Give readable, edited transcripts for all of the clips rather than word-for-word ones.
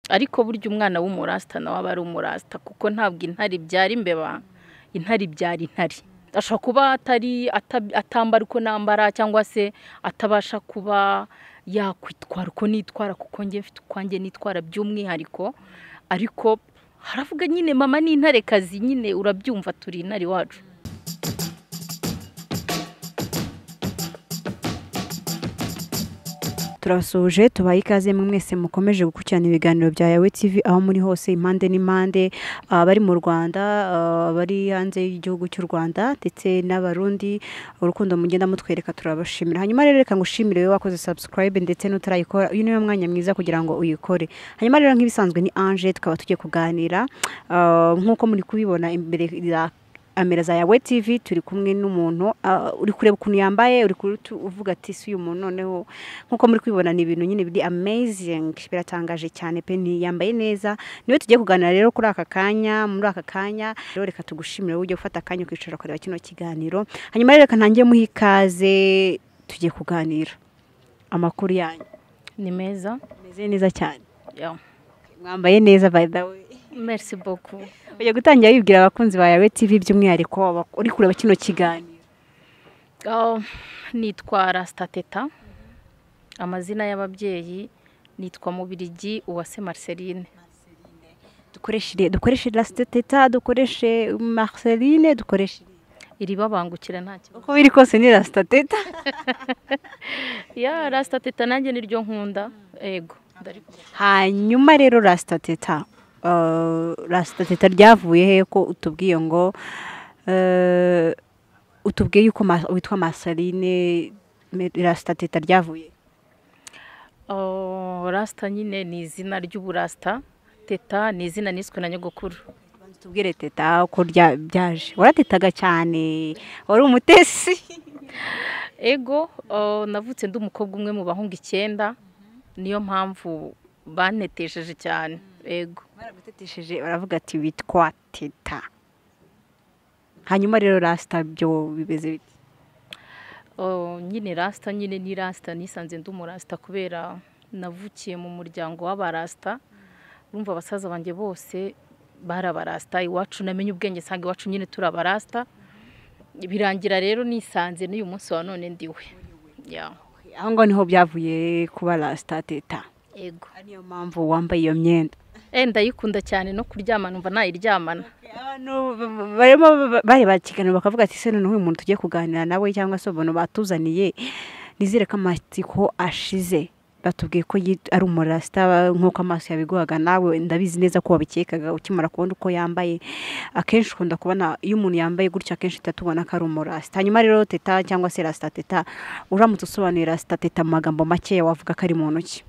Ariko burya umwana w'umurasta nawe aba ari umurasta, kuko ntabwo intare ibyara imbeba, intare ibyara intare. Ashobora kuba atari atambara uko nambara, cyangwa se atabasha kuba yakwitwara uko nitwara, kuko njye mfite ukwanjye nitwara by'umwihariko. Ariko haravuga nyine mama ni intarekazi nyine, urabyumva, turi intare iwacu. Turabasuhuje, tubaye ikaze mwese mukomeje gukurikirana ibiganiro bya Yawe TV aho muri hose, impande n'impande, abari mu Rwanda, abari hanze y'igihugu cy'u Rwanda ndetse n'Abarundi. Urukundo mugenda mutwereka turabashimira. Hanyuma rero reka ngushimire wowe wakoze subscribe ndetse n'utarayikora, uyu niwe mwanya mwiza kugira ngo uyikore. Hanyuma rero nk'ibisanzwe ni Ange, tukaba tugiye kuganira nk'uko muri kubibona imbere ya kamera za Yawe TV. Turi kumwe n'umuntu uri kureba ukuntu yambaye, uri uvuga ati si uyu muntu noneho. Nkuko muri kubibona ni ibintu nyine biri amazing, biratangaje cyane pe, ni yambaye neza. Niwe tugiye kuganira rero kuri aka kanya, muri aka kanya rero reka tugushimire wowe ugiye gufata akanya ukicara ukareba kino kiganiro. Hanyuma rero reka ntangiye muha ikaze, tugiye kuganira. Amakuru yanyu? Ni meza. Meze neza cyane. Yeah. Mwambaye neza, by the way. Merci beaucoup. Ugiye gutangira wibwira abakunzi ba Yawe TV, by'umwihariko uri kureba kino kiganiro. Nitwa Rasta Teta, amazina y'ababyeyi nitwa Mubirigi Uwase Marceline. Dukoreshe Rasta Teta, dukoreshe Marceline, dukoreshe iribabangukira, nta kibazo. Uko biri kose ni Rasta Teta. Ya, Rasta Teta nanjye niryo nkunda, ego. Hanyuma rero Rasta Teta, Rasta Teta ryavuye he, ko utubwiye ngo utubwiye yuko witwa Marceline, Rasta Teta ryavuye? Rasta nyine ni izina ry'uburasta, Teta ni izina niswe na nyogokuru. Tubwire Teta uko byaje. Waratetaga cyane, wari umutesi? Ego, navutse ndi umukobwa umwe mu bahungu 9, niyo mpamvu bantetesheje cyane. Ego. Baragutetesheje baravuga ati witwa Teta. Hanyuma rero Rasta byo bimeze bite? Nyine Rasta nyine ni Rasta, nisanze ndi umurasta kubera navukiye mu muryango w'abarasta. Urumva abasaza banjye bose barabarasta, iwacu namenye ubwenge sanga iwacu nyine turabarasta. Birangira rero nisanze n'uyu munsi wa none ndiwe. Yeah. Aho ngo niho byavuye kuba Rasta Teta. Ego. Niyo mpamvu wambaye iyo myenda. Ndayikunda cyane, no kuryamana umva nayiryamana. Abantu barimo bareba ikiganiro bakavuga ati se noneho uyu muntu tugiye kuganira nawe, cyangwa se ubuntu batuzaniye, nizere ko amatsiko ashize. Batubwiye ko ari umurasta nk'uko amaso yabiguhaga, nawe ndabizi neza ko wabikekaga ukimara kubona uko yambaye. Akenshi ukunda kubona iyo umuntu yambaye gutya, akenshi tatubona ko ari umurasta. Hanyuma rero Teta cyangwa se Rasta Teta, uramutse usobanuye Rasta Teta mu magambo make wavuga ko ari muntu ki?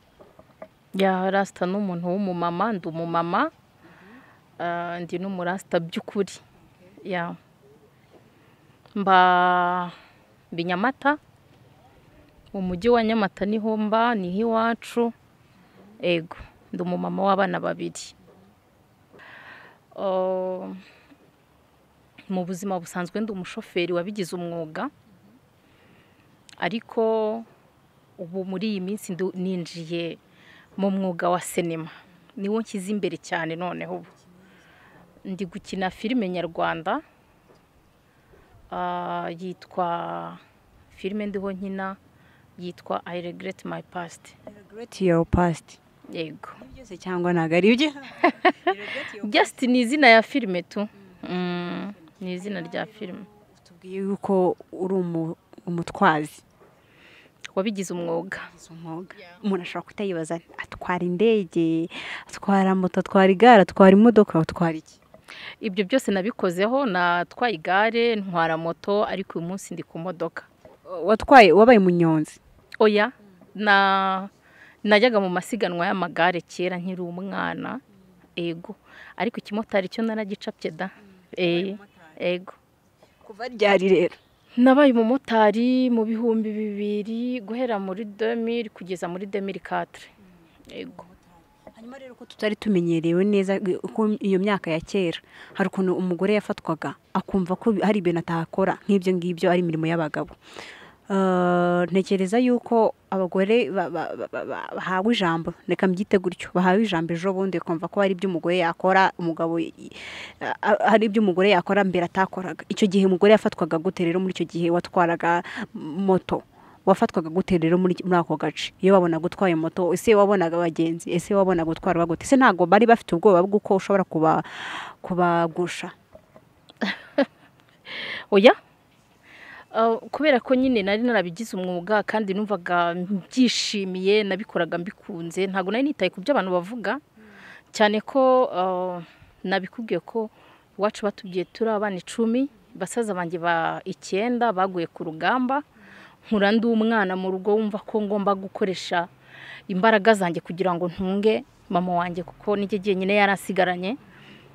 Ya, Rasta ni umuntu w'umumama, ndi umumama, ndi n'umurasta by'ukuri. Ya, mba Nyamata, mu mujyi wa Nyamata niho mba, niho iwacu. Ego, ndi umumama w'abana 2. Mu buzima busanzwe ndi umushoferi wabigize umwuga, ariko ubu muri iyi minsi ninjiye mu mwuga wa sinema, niwo nshyize imbere cyane. Noneho ubu ndi gukina filime nyarwanda, yitwa filime ndiho nkina yitwa I Regret My Past. I Regret Your Past. Yego. Byose cyangwa ntago ari ibyo? Just ni izina ya filime tu. Ni izina rya filime. Tubwiye yuko uri umutwazi wabigize umwuga. Umuntu ashobora kutayibaza, atwara indege, atwara moto, atwara igare, atwara imodoka, atwara iki? Ibyo byose nabikozeho, natwaye igare, ntwara moto, ariko uyu munsi ndi ku modoka. Watwaye, wabaye umunyonzi? Oya, najyaga mu masiganwa y'amagare kera nkiri umwana. Ego, ariko ikimotari cyo naragicapye da. Ego. Kuva ryari rero? Nabaye umumotari mu 2000, guhera muri 2000 kugeza muri 2004. Ego. Hanyuma rero ko tutari tumenyerewe neza uko iyo myaka ya kera, hari ukuntu umugore yafatwaga akumva ko hari ibintu atakora nk'ibyo ngibyo ari imirimo y'abagabo. Ntekereza yuko abagore bahawe ijambo, reka mbyite gutyo, bahawe ijambo ejo bundi ukumva ko hari ibyo umugore yakora umugabo hari ibyo umugore yakora mbere atakoraga. Icyo gihe umugore yafatwaga gute rero muri icyo gihe watwaraga moto? Wafatwaga gute rero muri ako gace? Iyo babonaga utwaye moto, ese wabonaga abagenzi? Ese wabonaga utwarwa gute? Ese ntabwo bari bafite ubwoba bw'uko ushobora kubagusha? Oya, kubera ko nyine nari narabigize umwuga kandi numvaga mbyishimiye, nabikoraga mbikunze, ntabwo nari nitaye ku byo abantu bavuga, cyane ko nabikubwiye ko iwacu batubwiye turi abana 10, basaza banjye ba 9 baguye ku rugamba, nkura ndi umwana mu rugo wumva ko ngomba gukoresha imbaraga zanjye kugira ngo ntunge mama wanjye kuko nijye jyenyine yarasigaranye.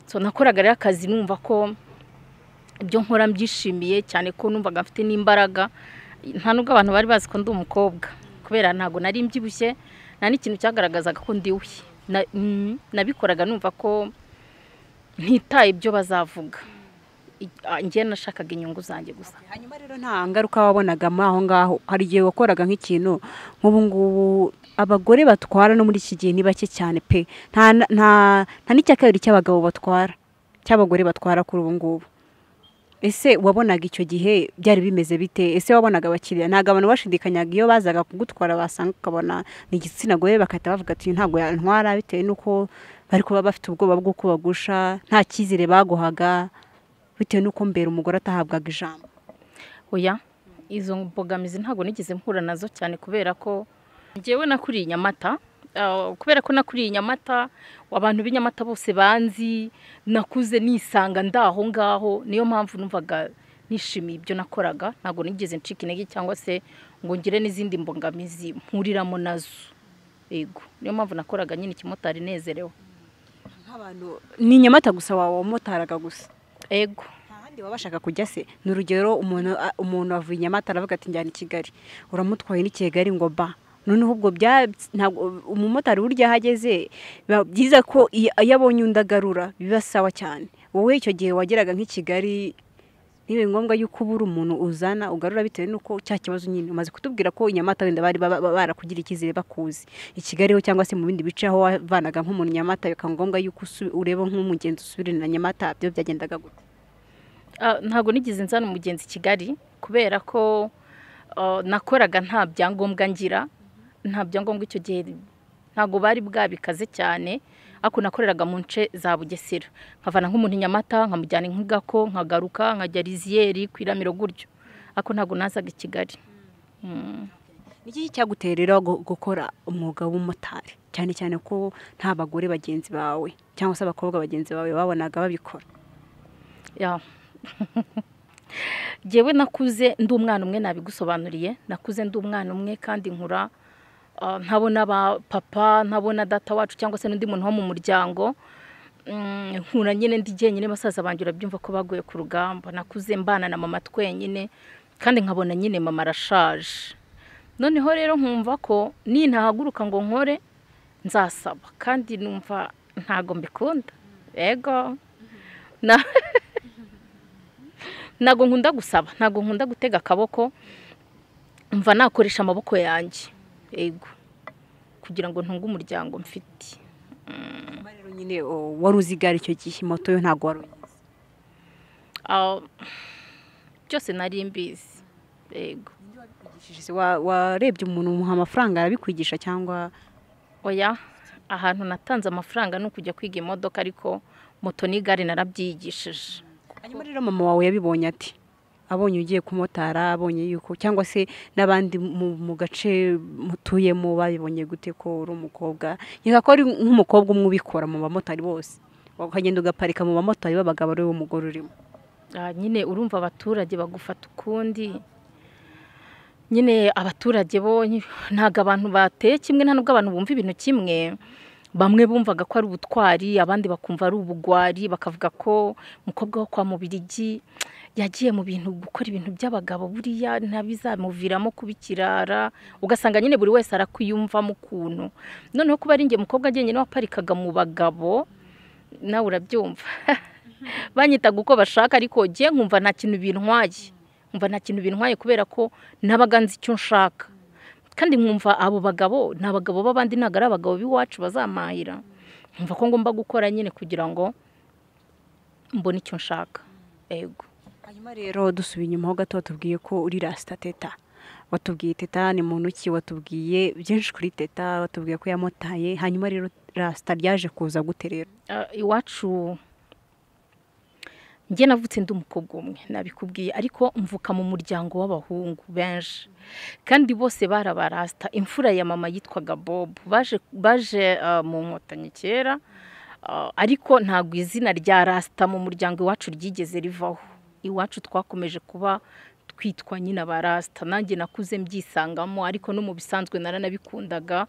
So nakoraga rero akazi numva ko ibyo nkora mbyishimiye, cyane ko numvaga mfite n'imbaraga. Nta nubwo abantu bari bazi ko ndi umukobwa kubera ntago nari mbyibushye, nta n'ikintu cyagaragazaga ko ndi we. Nabikoraga numva ko ntitaye ibyo bazavuga, njye nashakaga inyungu zanjye gusa. Hanyuma rero nta ngaruka wabonaga muri aho ngaho? Hari igihe wakoraga nk'ikintu nk'ubu ngubu abagore batwara no muri iki gihe ni bake cyane pe, nta n'icya kabiri cy'abagabo batwara cy'abagore batwara kuri ubu ngubu. Ese wabonaga icyo gihe byari bimeze bite? Ese wabonaga abakiriya? Ntabwo abantu bashidikanyaga iyo bazaga kugutwara basanga ukabona ni igitsina gore bagahita bavuga ati ntabwo yantwara, bitewe n'uko bari kuba bafite ubwoba bw'uko bagusha, nta cyizere baguhaga bitewe n'uko mbere umugore atahabwaga ijambo? Oya, izo mbogamizi ntabwo nigeze mpura nazo cyane kubera ko njyewe nakuriye i Nyamata. Kubera ko nakuriye i Nyamata, abantu b'i Nyamata bose banzi, nakuze nisanga ndaho ngaho, niyo mpamvu numvaga nishimiye ibyo nakoraga, ntabwo nigeze ncika intege cyangwa se ngo ngire n'izindi mbogamizi mpuriramo nazo. Yego, niyo mpamvu nakoraga nyine ikimotari nezerewe. Nk'abantu ni Nyamata gusa wamotaraga gusa? Ego. Nta handi wabashaka kujya se? Ni urugero umuntu avuye i Nyamata aravuga ati njyana i Kigali, uramutwaye n'i Kigali ngo ba. Noneho ubwo umumotari burya ahageze biba byiza ko iyo abonye undi agarura biba sawa cyane. Wowe icyo gihe wageraga nk'i Kigali nibe ngombwa yuko ubura umuntu uzana ugarura bitewe n'uko cya kibazo nyine umaze kutubwira ko i Nyamata wenda bari barakugira icyizere bakuzi, i Kigali ho cyangwa se mu bindi bice aho wavanaga nk'umuntu Nyamata bikaba ngombwa yuko ureba nk'umugenzi usubirana na Nyamata, byo byagendaga gute? Ntabwo nigeze nzana umugenzi i Kigali kubera ko nakoraga nta byangombwa ngira, nta byangombwa icyo gihe ntabwo bari bwabikaze cyane, ariko nakoreraga mu nce za Bugesera, nkavana nk'umuntu i Nyamata nkamujyana nk'Igako, nkagaruka nkajya Riziyeri ku Iramiro gutyo, ariko ntabwo nazaga i Kigali. Niki cyaguteye rero gukora umwuga w'umumotari, cyane cyane ko nta bagore bagenzi bawe cyangwa se abakobwa bagenzi bawe babonaga babikora? Ya. Jewe nakuze ndi umwana umwe, nabigusobanuriye, nakuze ndi umwana umwe kandi nkura ntabona ba papa, ntabona data wacu cyangwa se n'undi muntu wo mu muryango. Nkura nyine ndi jyenyine, basaza banjye urabyumva ko baguye ku rugamba, nakuze mbana na mama twenyine kandi nkabona nyine mama arashaje. Noneho rero nkumva ko nintahaguruka ngo nkore nzasaba, kandi numva ntago mbikunda. Yego, ntago nkunda gusaba, ntago nkunda gutega akaboko, mva nakoresha amaboko yanjye. Ego, kugira ngo ntunge umuryango mfite. Rero nyine wari uzi igare icyo gihe, moto yo ntago wari uyizi? Byose nari mbizi. Ego. Warebye umuntu umuha amafaranga arabikwigisha cyangwa? Oya, ahantu natanze amafaranga ni ukujya kwiga imodoka, ariko moto n'igare narabyigishije. Hanyuma rero mama wawe yabibonye ati abonye ugiye kumotara, abonye yuko cyangwa se n'abandi mu gace mutuyemo babibonye gute ko uri umukobwa? Nkeka ko ari nk'umukobwa umwe ubikora mu bamotari bose, ukagenda ugaparika mu bamotari b'abagabo ari wowe mugore urimo. Nyine urumva abaturage bagufata ukundi, nyine abaturage bo ntago abantu bateye kimwe, nta nubwo abantu bumva ibintu kimwe. Bamwe bumvaga ko ari ubutwari, abandi bakumva ari ubugwari, bakavuga ko umukobwa wo kwa Mubirigi yagiye mu bintu gukora ibintu by'abagabo buriya ntabizamuviramo kubikirara, ugasanga nyine buri wese arakwiyumvamo ukuntu. Noneho kuba ari njye mukobwa njyenyine waparikaga mu bagabo, nawe urabyumva, banyitaga uko bashaka, ariko njye nkumva nta kintu bintwaye, Nkumva nta kintu bintwaye kubera ko nabaga nzi icyo nshaka, kandi nkumva abo bagabo ni abagabo b'abandi, ntabwo ari abagabo b'iwacu bazampahira. Nkumva ko ngomba gukora nyine kugira ngo mbone icyo nshaka. Yego. Hanyuma rero dusubiye inyuma ho gato, watubwiye ko uri Rasta Teta, watubwiye Teta ni muntu ki, watubwiye byinshi kuri Teta, watubwiye ko yamotaye. Hanyuma rero Rasta ryaje kuza gute rero? Iwacu njye navutse ndi umukobwa umwe nabikubwiye, ariko mvuka mu muryango w'abahungu benshi kandi bose bari abarasta. Imfura ya mama yitwaga Bob, baje mu Nkotanyi kera, ariko ntabwo izina rya Rasta mu muryango iwacu ryigeze rivaho. Iwacu twakomeje kuba twitwa nyine abarasta, nanjye nakuze mbyisangamo, ariko no mu bisanzwe naranabikundaga.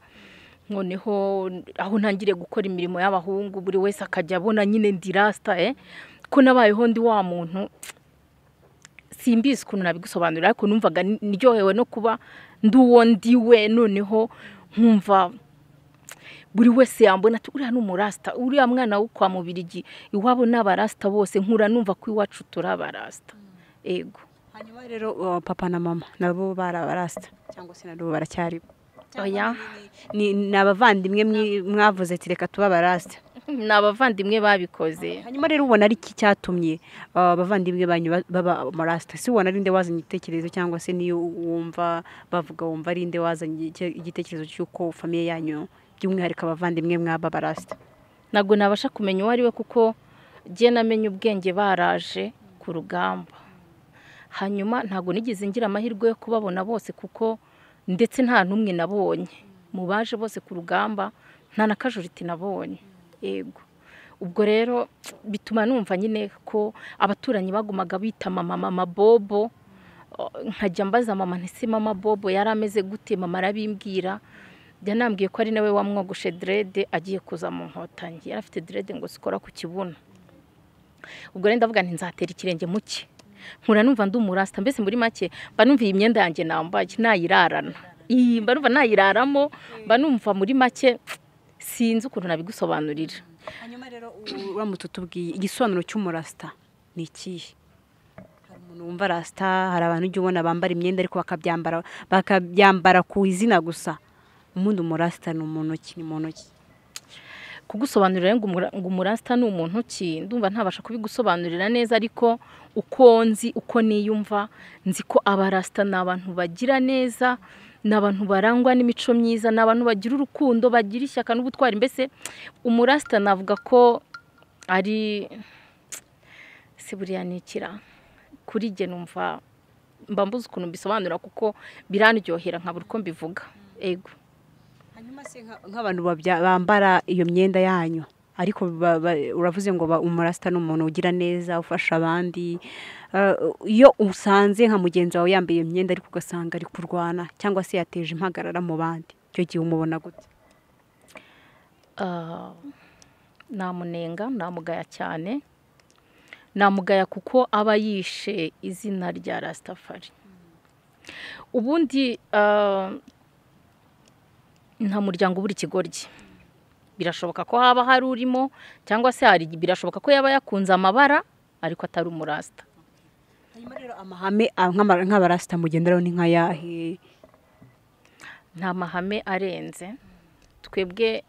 Noneho aho ntangiriye gukora imirimo y'abahungu, buri wese akajya abona nyine ndi Rasta, ko nabayeho ndi wa muntu, simbizi ukuntu nabigusobanurira, ariko numvaga ndyohewe no kuba ndi uwo ndiwe. Noneho nkumva buri wese yambona ati uriya ni umurasta, uriya mwana wo kwa Mubirigi iwabo ni abarasta bose. Nkura numva ko iwacu turi abarasta. Ego. Hanyuma rero papa na mama nabo bari abarasta cyangwa se nabo baracyari? Oya. Ni abavandimwe mwavuze ati reka tuba abarasta? Ni abavandimwe babikoze. Hanyuma rero ubona ari iki cyatumye abavandimwe banyu baba amarasta? Si ubona ari nde wazanye igitekerezo, cyangwa se niyo wumva bavuga wumva ari nde wazanye igitekerezo cy'uko famiye yanyu by'umwihariko abavandimwe mwaba abarasta? Ntabwo nabasha kumenya uwo ari we kuko njye namenye ubwenge baraje ku rugamba. Hanyuma ntabwo nigeze ngira amahirwe yo kubabona bose, kuko ndetse nta n'umwe nabonye mu baje bose ku rugamba, nta na kajuriti nabonye. Yego. Ubwo rero bituma numva nyine ko abaturanyi bagumaga bita mama mama Bobo, nkajya mbaza mama nti se mama Bobo yari ameze gute? Mama arabimbwira, yanambwiye ko ari nawe wamwogoshe dread agiye kuza mu Nkotanyi, yari afite dread ngo zikora ku kibuno. Ubwo rero ndavuga nti nzatera ikirenge muke, nkura numva ndi umurasta. Mbese muri make mba numva iyi myenda yanjye nambaye nayirarana, iyi mba numva nayiraramo, mba numva muri make sinzi ukuntu nabigusobanurira. Hanyuma rero uramutse utubwiye igisobanuro cy'umurasta ni ikihe? Hari umuntu wumva Rasta, hari abantu ujya ubona bambara imyenda ariko bakabyambara ku izina gusa. Umuntu umurasta ni umuntu ki? Ni muntu ki? Kugusobanurira ngo umurasta ni umuntu ki, ndumva ntabasha kubigusobanurira neza, ariko uko nzi, uko niyumva, nzi ko abarasta ni abantu bagira neza, ni abantu barangwa n'imico myiza, ni abantu bagira urukundo, bagira ishyaka n'ubutwari. Mbese umurasta navuga ko ari se buriya nikira kuri jye, numva mba mbuze ukuntu mbisobanura kuko birandyohera nkabura uko mbivuga. Ego. Hanyuma se nk'abantu bambara iyo myenda yanyu, ariko uravuze ngo umurasta ni umuntu ugira neza, ufasha abandi, iyo usanze nka mugenzi wawe yambaye iyo myenda ariko ugasanga ari kurwana cyangwa se yateje impagarara mu bandi, icyo gihe umubona gute? Namunenga, namugaya cyane, namugaya kuko aba yishe izina rya Rastafari. Ubundi nta muryango ubura ikigoryi, birashoboka ko haba hari urimo, cyangwa se hari birashoboka ko yaba yakunze amabara ariko atari umurasta. Hanyuma rero amahame nk'abarasta mugenderaho ni nkayahe? Nta mahame arenze. Twebwe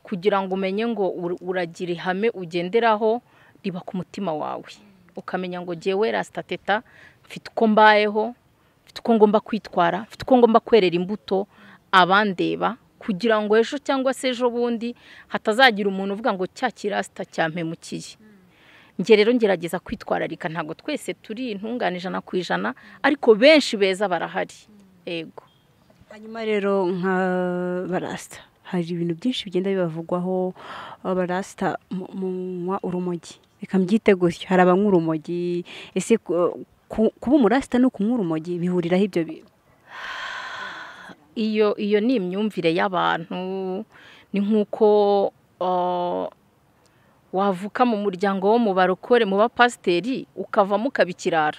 kugira ngo umenye ngo uragira ihame ugenderaho riba ku mutima wawe, ukamenya ngo jyewe Rasta Teta mfite uko mbayeho, mfite uko ngomba kwitwara, mfite uko ngomba kwerera imbuto abandeba, kugira ngo ejo cyangwa se ejo bundi hatazagira umuntu uvuga ngo cya kirasta cyampemukiye. Njye rero ngerageza kwitwararika, ntabwo twese turi intungane 100%, ariko benshi beza barahari. Ego. Hanyuma rero nka barasta hari ibintu byinshi bigenda bibavugwaho. Abarasta munywa urumogi, reka mbyite gutyo, hari abanywa urumogi. Ese kuba umurasta no kunywa urumogi bihuriraho ibyo bintu? Iyo ni imyumvire y'abantu, ni nkuko wavuka mu muryango wo mu barokore mu bapasiteri ukavamo ukabikirara,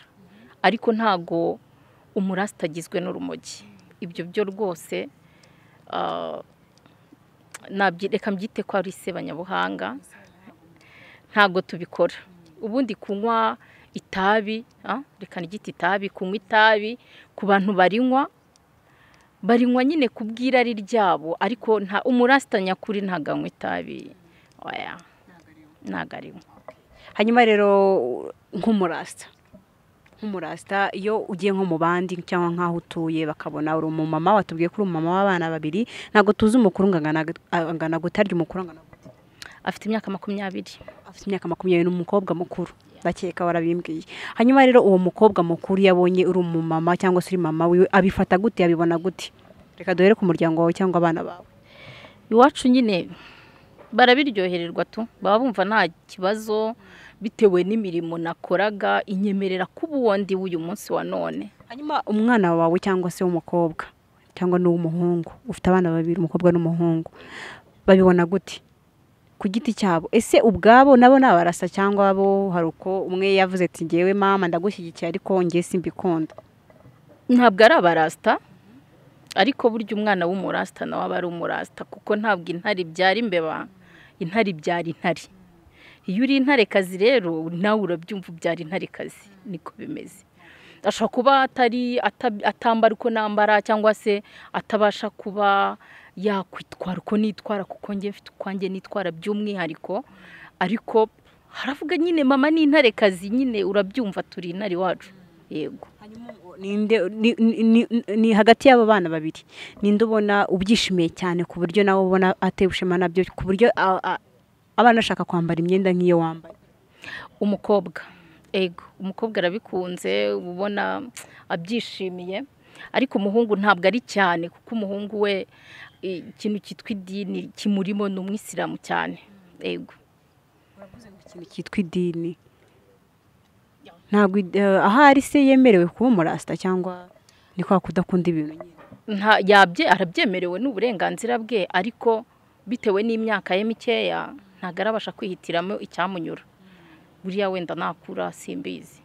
ariko ntago umurasta agizwe n'urumogi. Ibyo byo rwose reka mbyite ko ari sebanyabuhanga, ntago tubikora. Ubundi kunywa Itabi, reka nigite itabi, kunywa itabi ku bantu barinywa nyine ku bw'irari ryabo, ariko nta umurasta nyakuri ntabwo anywa itabi, oya ntabwo arinywa. Hanyuma rero nk'umurasta iyo ugiye nko mu bandi cyangwa nk'aho utuye bakabona uri umumama, watubwiye ko uri umumama w'abana babiri, ntabwo tuzi umukuru angana gute, arya umukuru angana gute? Afite imyaka 20. Afite imyaka 20, ni umukobwa mukuru ndakeka warabimbwiye. Hanyuma rero uwo mukobwa mukuru yabonye uri umumama cyangwa se uri mama wiwe, abifata gute, abibona gute? Reka duhere ku muryango wawe cyangwa abana bawe. Iwacu nyine barabiryohererwa tu, baba bumva nta kibazo bitewe n'imirimo nakoraga inyemerera kuba uwo ndi w'uyu munsi wa none. Hanyuma umwana wawe cyangwa se w'umukobwa cyangwa n'uw'umuhungu, ufite abana babiri umukobwa n'umuhungu, babibona gute ku giti cyabo? Ese ubwabo nabo nabarasa cyangwa bo hari uko umwe yavuze ati ngewe mama ndagushyigikiye ariko ngiye simbikunda? Ntabwo ari abarasta, ariko burya umwana w'umurasta nawe aba ari umurasta, kuko ntabwo intare ibyara imbeba, intare ibyara intare. Iyo uri intarekazi rero nawe urabyumva, ubyara intarekazi, niko bimeze. Ashobora kuba atari atambara uko nambara, cyangwa se atabasha kuba yakwitwara uko nitwara, kuko njye mfite ukwanjye nitwara by'umwihariko, ariko haravuga nyine mama ni intarekazi nyine, urabyumva turi intare iwacu. Yego. Ni hagati y'abo bana babiri ninde ubona ubyishimiye cyane ku buryo nawe ubona atewe ishema nabyo, ku buryo abana ashaka kwambara imyenda nk'iyo wambaye? Umukobwa. Ego, umukobwa arabikunze, ubona abyishimiye, ariko umuhungu ntabwo ari cyane, kuko umuhungu we ikintu cyitwa idini kimurimo, ni umwisilamu cyane. Ego. Uravuze ngo ikintu cyitwa idini, ntabwo ahari se yemerewe kuba umurasta cyangwa ni kwa kudakunda ibintu nyine? Yabye arabyemerewe n'uburenganzira bwe, ariko bitewe n'imyaka ye mikeya ntabwo arabasha kwihitiramo icyamunyura. Buriya wenda nakura simbizi.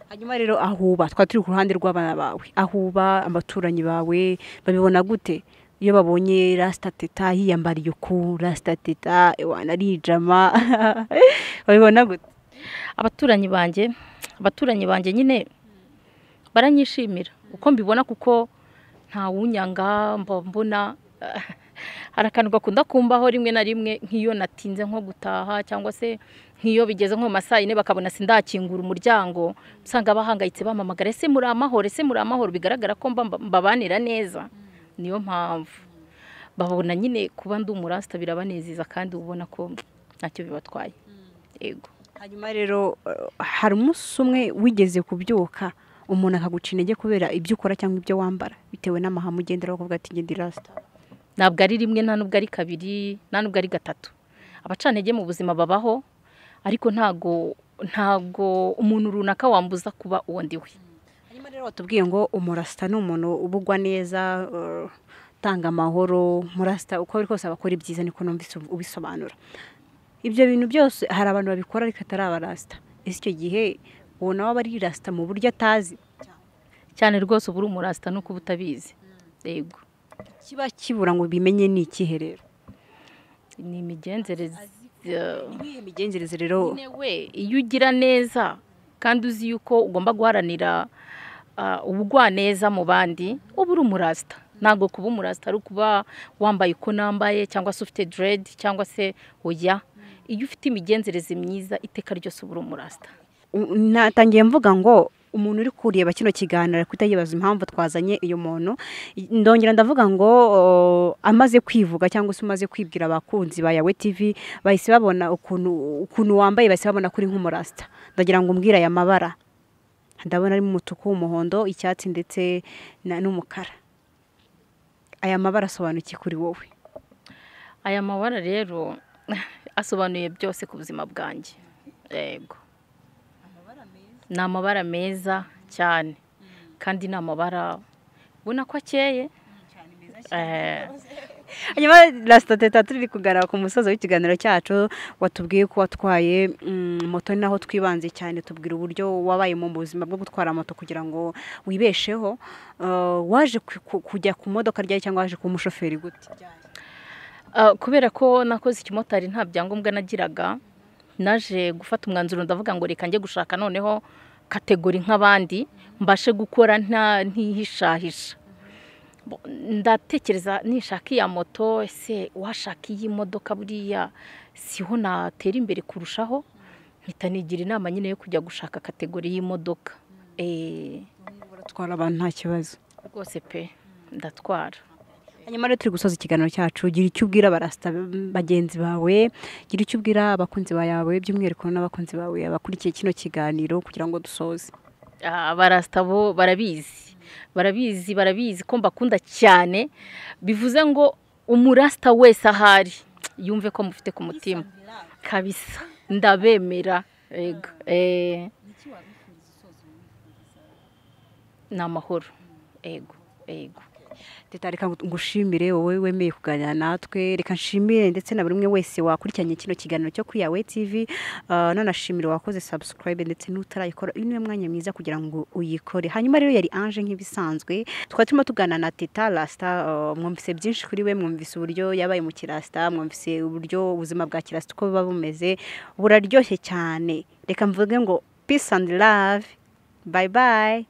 Hanyuma rero ahuba twari turi ku ruhande rw'abana bawe, ahuba abaturanyi bawe babibona gute iyo babonye Rasta Teta yiyambariye uku, Rasta Teta ewana arijama babibona gute? Abaturanyi banjye nyine baranyishimira uko mbibona, kuko nta wunyanga, mbona hari akantu gakunda kumbaho rimwe na rimwe nk'iyo natinze nko gutaha, cyangwa se nk'iyo bigeze nko mu masaa 4 bakabona sindakingura umuryango, usanga bahangayitse bamamagara, ese muri amahoro, ese muri amahoro, bigaragara ko mbabanira neza. Niyo mpamvu babona nyine kuba ndi umurasta birabanezeza, kandi ubona ko ntacyo bibatwaye. Yego. Hanyuma rero hari umunsi umwe wigeze kubyuka umuntu akaguca intege kubera ibyo ukora cyangwa ibyo wambara, bitewe n'amahame ugenderaho ukavuga ati njye ndi rasta? Ntabwo ari rimwe, nta nubwo ari kabiri, nta nubwo ari gatatu. Abacantege mu buzima babaho, ariko ntago umuntu runaka wambuza kuba uwo ndiwe. Hanyuma rero watubwiye ngo umurasta ni umuntu ubugwa neza, utanga amahoro, umurasta uko biri kose abakora ibyiza, niko numvise ubisobanura. Ibyo bintu byose hari abantu babikora ariko atari abarasta. Ese icyo gihe uwo nawe aba ari rasta mu buryo atazi? Cyane rwose, uba uri umurasta nuko uba utabizi. Yego. Kiba kibura ngo bimenye ni ikihe rero? Ni imigenzereze. Imigenzereze rero we iyo ugira neza kandi uzi yuko ugomba guharanira ubugwaneza mu bandi, uba uri umurasta. Ntabwo kuba umurasta ari ukuba wambaye uko nambaye, cyangwa se ufite dread, cyangwa se oya. Iyo ufite imigenzereze myiza iteka ryose uba uri umurasta. Natangiye mvuga ngo umuntu uri kureba kino kiganiro ari kutayibaza impamvu twazanye uyu muntu, ndongera ndavuga ngo amaze kwivuga cyangwa se umaze kwibwira abakunzi ba Yawe TV, bahise babona ukuntu wambaye, bahise babona kuri nk'umurasta. Ndagira ngo umbwire aya mabara, ndabona ari umutuku, umuhondo, icyatsi ndetse n'umukara. Aya mabara asobanuye kuri wowe? Aya mabara rero asobanuye byose ku buzima bwanjye. Yego. Ni amabara meza cyane, kandi ni amabara ubona ko akeye. Hanyuma Rasta Teta turi kugaragara ku musozo w'ikiganiro cyacu, watubwiye ko watwaye moto, naho twibanze cyane, tubwira uburyo wabaye mu buzima bwo gutwara moto kugira ngo wibesheho. Waje kujya ku modoka ryari cyangwa waje kuba umushoferi gute? Kubera ko nakoze ikimotari nta byangombwa nagiraga, Naje gufata umwanzuro, ndavuga ngo reka njye gushaka noneho catégorie nk'abandi, mbashe gukora nta ntihishahisha. Ndatekereza nishaka iya moto, ese washaka iyi modoka buriya siho natera imbere kurushaho? Mpita nigira inama nyine yo kujya gushaka catégorie y'imodoka. Uratwara abantu nta kibazo? Rwose pe, ndatwara. Hanyuma rero turi gusoza ikiganiro cyacu, gira icyo ubwira abarasita bagenzi bawe, gira icyo ubwira abakunzi bawe, by'umwihariko n'abakunzi bawe abakurikiye kino kiganiro, kugira ngo dusoze. Abarasita bo barabizi, barabizi, barabizi ko mbakunda cyane. Bivuze ngo umurasita wese ahari yumve ko mufite ku mutima kabisa, ndabemera. Yego, ni amahoro, yego, yego. Teta, reka ngushimire wowe wemeye kuganira natwe. Reka nshimire ndetse na buri umwe wese wakurikiranye kino kiganiro cyo kuri Yawe TV, nanashimire wakoze subscribe ndetse n'utarayikora. Uyu niwe mwanya mwiza kugira ngo uyikore. Hanyuma rero yari Ange nk'ibisanzwe, twari turimo tuganira na Teta Rasta. Mwumvise byinshi kuri we, mwumvise uburyo yabaye mu kirasta, mwumvise uburyo ubuzima bwa kirasta uko buba bumeze, buraryoshye cyane. Reka mvuge ngo peace and love, bye bye.